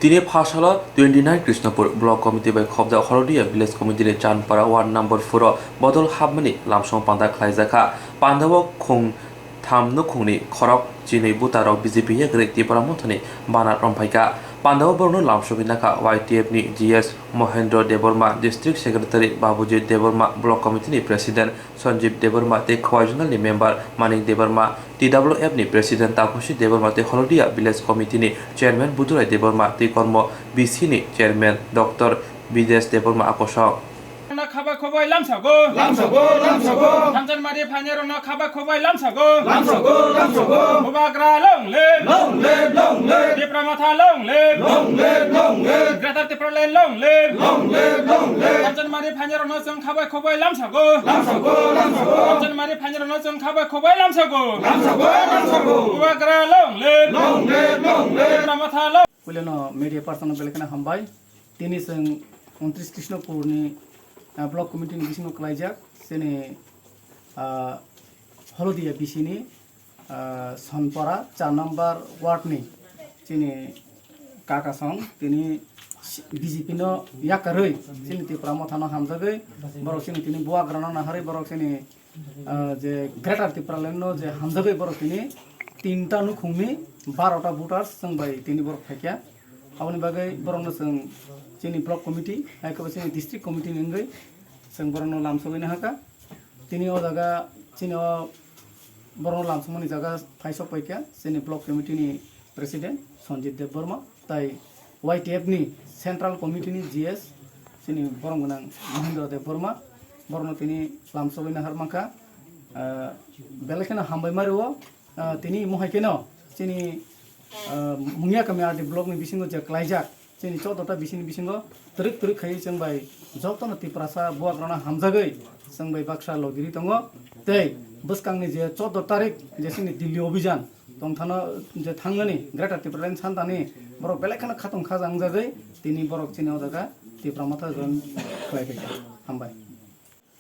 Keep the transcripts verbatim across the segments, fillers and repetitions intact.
Tini pha salo twenty nine Krishnapur Block Committee bai khobjak Holodia Village Committee ni Chanpara Ward number four o bodol hapmani lamsong panda khlaijakha. Pandao khung tham nukhungni khorok chinwi butarok B J P yakarwi Tipra Mothani banner romphaikha. Pandao borokno lamsogwi nakha Y T F ni G S Mohendro Debbarma, District Secretary Babujit Debbarma, Block Committee ni President Sanjeev Debbarma tei Khowai Zonal ni Member Manik Debbarma, T W F ni President Taposi Debbarma tei Holodia Village Committee ni Chairman Budurai Debbarma tei Kormo B C ni Chairman Doctor Bidesh Debbarma akosok. Rokno khaba khobai lamsago. Lamsago, lamsago. Thamchanmari phainairokno khaba khobai lamsago. Lamsago, lamsago. Bubagra long live. Long live, long live. Tipra Motha long live. Long live, long live. Greater Tipraland long live. Long live, long live. Thamchanmari phainairokno chwng khaba khobai lamsago. Lamsago, lamsago. Thamchanmari phainairokno chwng khaba khobai lamsago. Lamsago, lamsago. Bubagra long live. Long live, long live. Tipra Motha long. Puilano media person no belai kheno hambai. Tini chwng untris Krishnapur ni, ah, block committee ni bisingo klaijak chini, ah, Holodia B C ni, ah, Sonpara char number ward ni chini kaka song tini B J P no yakarwi chini Tipra Motha no hamjagwi borok chini tini bubagra no naharwi borok chini ah, je Greater Tipraland no je hamjagwi borok tini tinta nukhungni barota voters chwng bai tini borok phaikha. Aboni bagwi borokno chwng chini block committee, hai khe bo chini district committee ni wngwi chwng borokno lamsogwi nahakha. Tini o jaga chini o borokno lamsokmani jaga phaisok paikha chini block committee ni president Sanjit Debbarma. Tai Y T F ni Central Committee ni G S chini borom gwnang Mahendra Debbarma, borokno tini lamsogwi nahar mankha. Ah, belai kheno hambai mario, ah, tini mohai kheno chini, ah, Mungiakami R D block ni bisingo je klaijak chini choudo ta bisini bisingo twrwk twrwk khai chwng bai jotono Tiprasa bubagrano hamjagwi chwng bai baksa logiri tongo. Tei bwskangni je choudo tarik je chini Delhi obijan tongthano je thangnani Greater Tipraland santani borok belai kheno khatong khaja wngjagwi tini borok chini o jaga Tipra Motha join khlai phaikha. Hambai.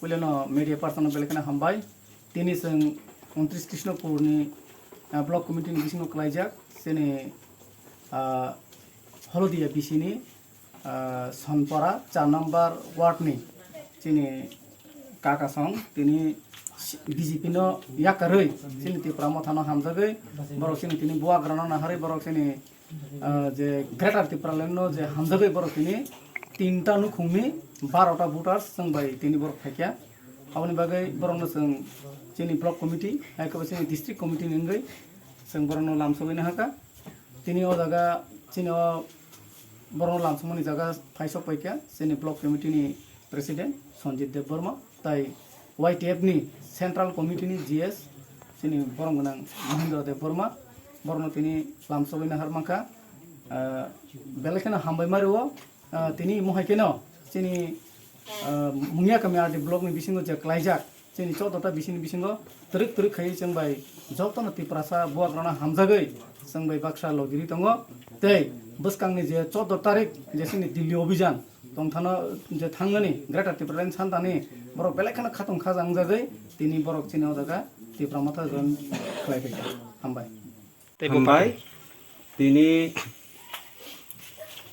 Puilano media person no belai kheno hambai. Tini chwng untris Krishnapur ni, ah, block committee ni bisingo klaijak chini, ah, Holodia B C ni, ah, Sonpara char number ward ni chini kaka song tini B J P no yakarwi chini Tipra Motha no hamjagwi borok chini tini bubagra no naharwi borok chini, ah, je Greater Tipraland no je hamjagwi borok tini tinta nukhungni barota voters chwng bai tini borok phaikha. Aboni bagwi borokno chwng chini block committee, hai khe bo chini district committee ni wngwi chwng borokno lamsogwi nahakha. Tini o jaga chini o borokno lamsokmani jaga phaisok paikha chini block committee ni president Sanjit Debbarma tai Y T F ni Central Committee ni G S chini borom gwnang Mahendra Debbarma, borokno tini lamsogwi nahar mankha. Ah, belai kheno hambai mario, ah, tini mohai kheno chini, ah, Mungiakami R D block ni bisingo je klaijak chini choudo ta bisini bisingo twrwk twrwk khai chwng bai jotono Tiprasa bubagrano hamjagwi chwng bai baksa logiri tongo. Tei bwskangni je choudo tarik je chini Delhi obijan tongthano je thangnani Greater Tipraland santani borok belai kheno khatong khaja wngjagwi tini borok chini o jaga Tipra Motha join khlai phaikha. Hambai. Tei hambai. Tini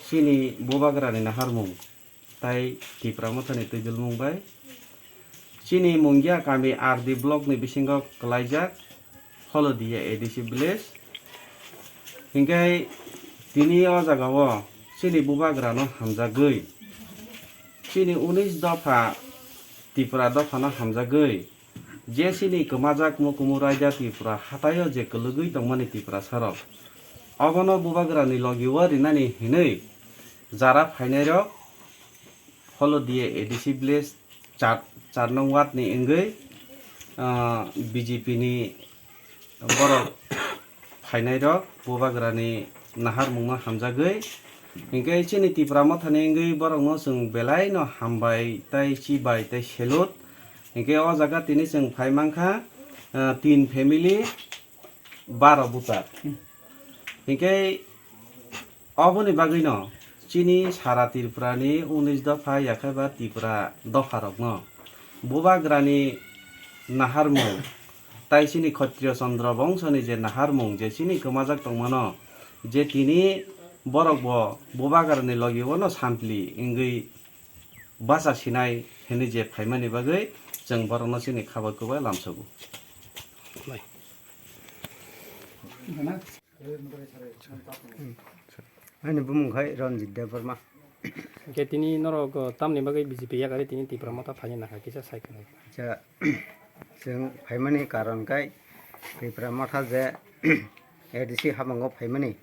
chini bubagrani naharmung tai Tipra Mothani twijlmung bai chini Mungiakami R D block ni bisingo klaijak Holodia A D C village. Hinkhe tini o jaga o chini bubagrano hamjagwi, chini unis dopha Tipra dophano hamjagwi, je chini kwmajak mukumu raida Tripura hataio je kwlwgwi tongmani Tiprasarok, obono bubagrani logi o rinani hinwi jara phainairok Holodia A D C village char, char nong ward ni wngwi, ah, B J P ni borok phainairok bubagrani naharmungno hamjagwi, hinkhe chini Tipra Mothani wngwi borokno chwng belaino hambai tei chibai tei salute. Hinkhe o jaga tini chwng phai mankha, ah, tin family, baro buchar. Hinkhe oboni bagwino chini sara Tripurani unis dopha yakhaiba Tripura dopharokno bubagrani naharmung tai chini Khatriyo Chandra bongsoni je naharmung je chini kwmajak tongmano, je tini Borok bo bubagrani logi o no sampli wngwi bacha sinai hwnwi je phaimani bagwi chwng borokno chini kha bai kubai lamsogo. Ani bumung khai Ranjit Debbarma. Hwnkhe tini norok, uh, tamni bagwi B J P yakarwi tini Tipra Motha phaina nangkha kisa sai khwlai. Acha, chwng phaimani karon khai Tipra Motha je A D C habango phaimani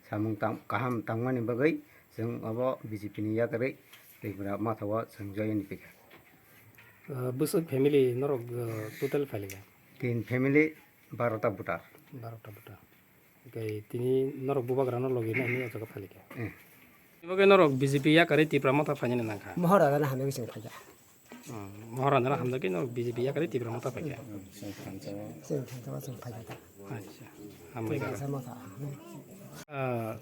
samung tang-, kaham tangmani bagwi chwng obo B J P ni yakarwi Tipra Motha o chwng join phaikha. Uh, bwswk family norok, uh, total phailika? Tin family, barota voter. Barota voter. Hwnkhe tini norok bubagrano logi nai hinwi o jaga phalikha. Eh. Tini bagwi norok B J P yakarwi Tipra Motha phainani nangkha. Mohor rana hamjagwi chwng phaikha. Hmm, Mohor rana hamjagwi norok B J P yakarwi Tipra Motha phaikha. Chwng thansa o chwng phaikha. Acha, hambai kha. Tipra Motha. Ah,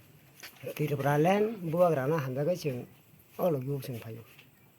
Tipraland bubagrano hamjagwi chwng o logi o chwng phaio.